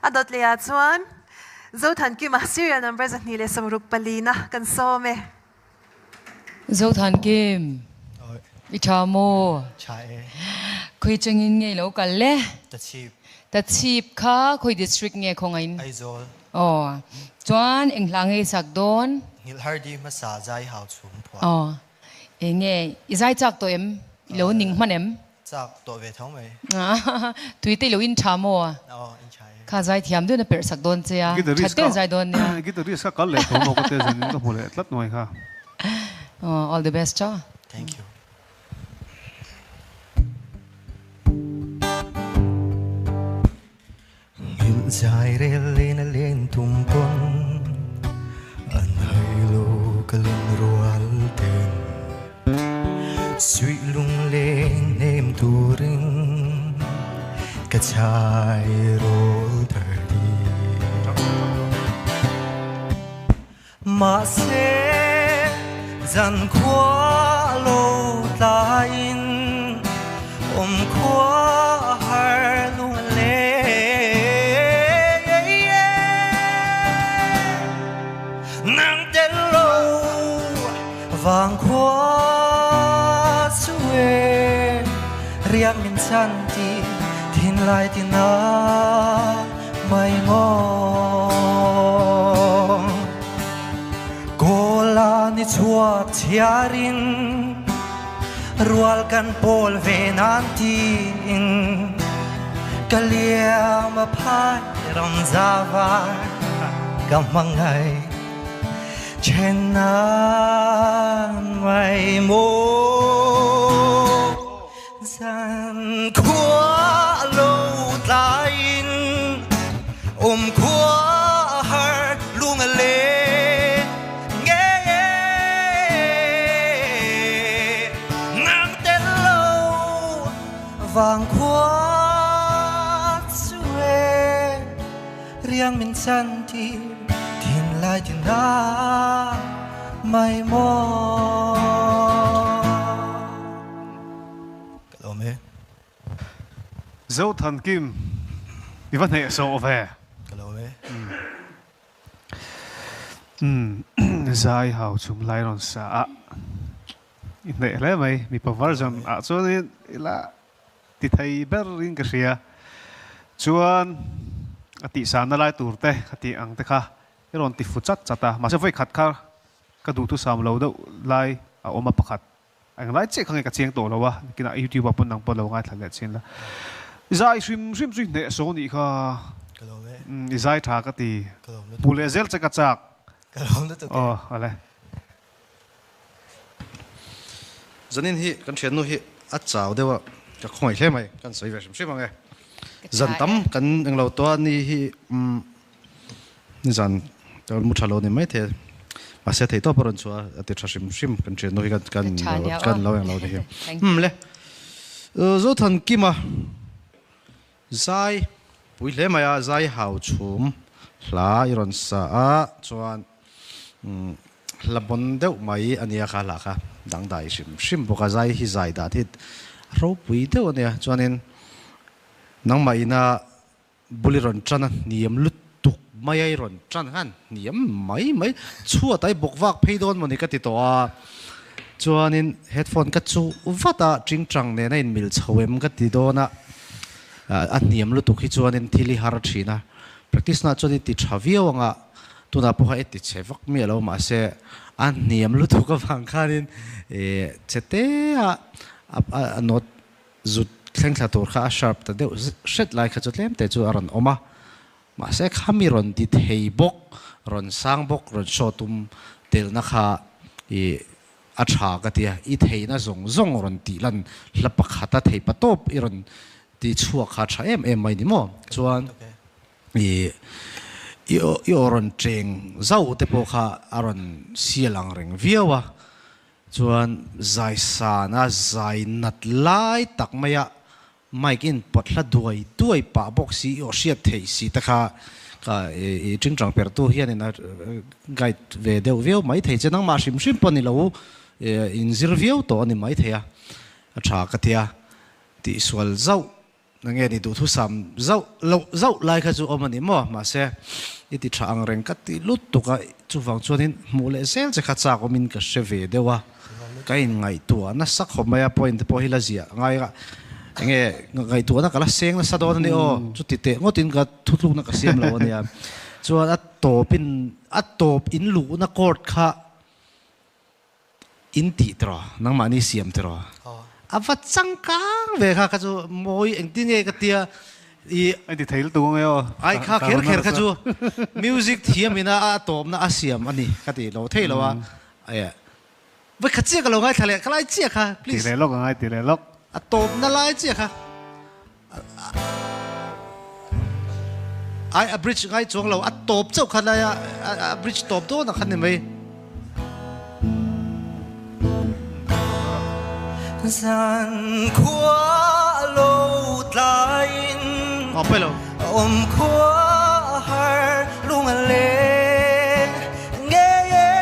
A dawt leh ah chuan Zothankima serial number 264 na kan sawm e. Zothankim, i tha maw? Tha e. Khawi changin nge i lo kal le? Tachhip. Tachhip kha khawi district nge khawngain? Aizawl. Aw. Chuan eng hla nge i sak dawn? Nghilh har di hmasa zai hau chhum phuah. Aw. Eng nge i zai chak tawh em? I lo ning hman em? Chak tawh ve tho mai. Tui te i lo in tha maw? Aw, in tha e. Kha zai thiam deuhin a perh sak dawn che a, that deuhin zai dawn nia. Guitarist kha kal leh tawh maw ka tia zanin ka hmu leh tlat mai kha. Aw, all the best cha. Thank you. Nghilh zai rel len a len tum pawn an hai lo ka lun rual ten Suih lungleng hnem turin ka chai rawl thar di Mahse zan khua lo tlaiin awm khua a har lung a leng. Nang tel lo vang khua chu e riak min chan ti thinlai tina mai maw Kawla ni chhuak chhiarin rual kan pawl ve nan tiin ka liam a phai ram za var ka hmangaih then nan mai maw Zan khua lo tlaiin um khua a har lung a leng nge nang tel lo vang khua chu e riang min chan ti thin lai tin na mai maw. Ka lawm e. Zothankim, i va hneh sawh ve. Ka lawm e. Zai hau chum lai rawn sa a, i hneh hle mai. Mipa version ah chuan ila ti thei ber in ka hria. Chuan a tihsana lai tur te ka tih ang te kha i rawn ti fu chat chat a, mahse vawi khat kha ka duhthusam lo deuh lai a awm a pakhat. Englai chiah kha nge ka chiang tawh lo a, nikinah YouTube ah pawn nang pawh lo ngaithla leh chin la. I zai hrim hrim chu i hneh saw nih kha. Ka lawm e. I zai tha ka ti. Ka lawm lutuk. Hmu leh zel che ka chak. Ka lawm lutuk e. Aw ale. Zanin hi kan thiannu hi a chau deuh a, ka khawngaih hle mai, kan sawi ve hrim hrim ang e. Zan tam kan englo tawh a ni hi umm. Nizan ka mu tha lo ni mai thei mahse thei tawp a rawn chhuah a ti tha hrim hrim kan thian nu hi kan kan kan lo eng lo ni hi hmm le Zothan Kima zai pui hle mai a zai hau chhum hla i rawn sa a chuan hla bon deuh mai ania kha hla kha dangdai hrim hrim bawk a zai hi zai dat hi ropui deuh ania chuanin nangmah ina Bul i rawn tan a, hniam lutuk mai a i rawn tan khan hniam mai mai chhuat a i bawk vak phei dawn mawni ka ti tawh a, chuanin headphone ka chuh vat a, tingtang nena inmil chho em ka ti dawn a, a hniam lutuk hi chuanin thil i har thin a, practice na chuan i ti tha viau ang a, tunah pawh kha i ti chhe vak miah lo mahse a hniam lutuk avang khanin che te a a note Zut thleng thla tur kha a sharp ta deuh hret lai kha chu tlem te chu a rawn awm a, mahse khami rawn ti thei bawk, rawn sang bawk, rawn show tum telna kha i a tha ka ti a, i theihna zawng zawng rawn tih lan hla pakhata thei pa tawp i rawn ti chhuak kha a tha em em mai ni maw? Chuan i i i aw rawn cheng zauh te pawh kha a rawn sial ang reng viau a, Chuan zai san a zai nat lai tak mai a mic in pawt hla duai duai pah bawk si i aw hriat theih si te kha ka i tingtang per tu hian in a guide ve deuh viau mai thei che nangmah hrim hrim pawh ni lo in zir viau tawh a ni mai thei a a tha ka tia tihsual zauh. Nge ni duhthusam zauh loh zauh lai kha chu awm a ni maw? Mahse, i ti tha ang reng ka ti lutuk a, chuvang chuanin hmuh leh zel che kha chak awmin ka hre ve deuh a, ka inngaihtuah nasa khawp mai a, point te pawh hi la ziah ngai a, enge ngaihtuahna ka la seng nasa dawn a ni aw, chuti teh ngawtin ka thutlukna ka siam lo a nia. Chuan a tawpin a tawp in luhna court kha In tih tiraw, nangmahni siam tiraw? A va changkang ve kha, kha chu mawi engtin nge ka tia i. A ti thei lutuk ang e aw. Ai kha kher kher kha chu music thiam ina a tawpna a siam a ni ka ti lo thei lo a. Vai kha chiah ka lo ngaithla leh, kha lai chiah kha please. Ti leh lawk angai ti leh lawk. A tawpna lai chiah kha. Ai a bridge ngai chuang lo a tawp chauh khan lai a a bridge tawp dawn ah khan ni mai. Zan khua lo tlaiin Aw pawi lo. Awm khua har lung a leng ngei e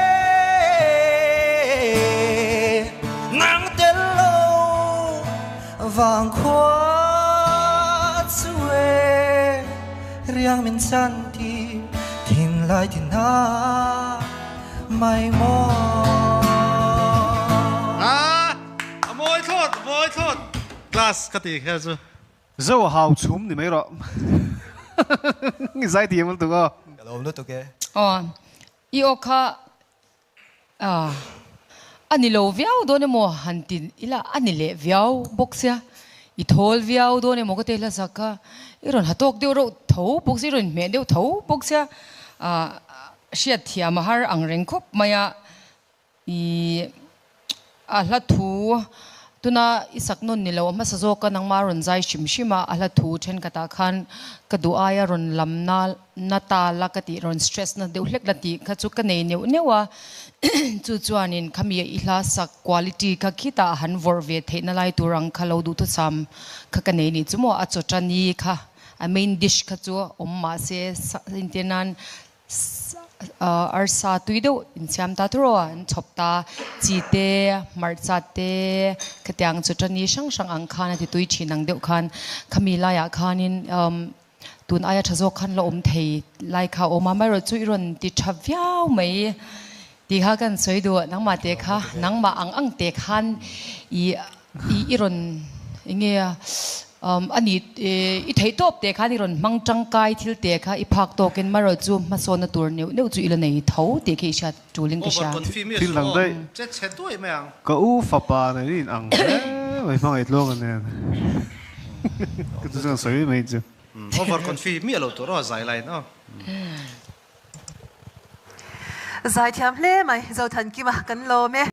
Nang tel lo Vang khua chu e riang min chan ti thin lai ti na mai maw. Ah a mawi thlawt a mawi thlawt class ka ti kher chu. Zo hau chhum ni mai rawh. I zai thiam lutuk aw. Ka lawm lutuk e. Aw i aw kha A ni lo viau dawn emaw han ti ila a ni leh viau bawk sia, i thawl viau dawn emaw ka ti hla sak kha, i rawn ha tawk deuh reuh tho bawk sia, i rawn hmeh deuh tho bawk sia, hriat thiam a har ang reng khawp mai a, i a hla thu Tuna i sak nawn ni lo a hmasa zawk a nangma rawn zai hrim hrim a, a hla thu thenkhatah khan ka duh aia rawn lam na na ta la ka tih rawn stress na deuh hlek la tih kha chu ka nei neuh neuh a, chu chuanin khami i hla sak quality kha khitah han vawrh ve theihna lai tur ang kha lo duhthusam kha ka nei nih chu maw a chaw tani kha a main dish kha chu awm mahse entir nan Arsa tui deuh insiam ta tawrh a, an chhawp ta. Chi te, hmarcha te, khatiang chu tani hrang hrang ang khan a ti tui thin ang deuh khan khami laiah khanin tun aia tha zawk khan la awm thei lai kha a awm a, amaherawhchu i rawn ti tha viau mai tih kha kan sawi duh a, nangmah te kha nangmah ang ang te khan i i rawn enge a A ni, i theih tawp teh khan i rawn hmang tangkai thil teh kha i phak tawkin marawh chu hmasawnna tur neuh neuh chu i la nei tho tih khi i hriat tulin ka hria. Thil dang daih. Ka u fapa nen in ang hle mai hmangaih tluang a nen. Ka chu chuan sawi mai chu. Over confi miah lo tur aw zai line aw. Zaithiam hle mai Zothankima kan lawm e.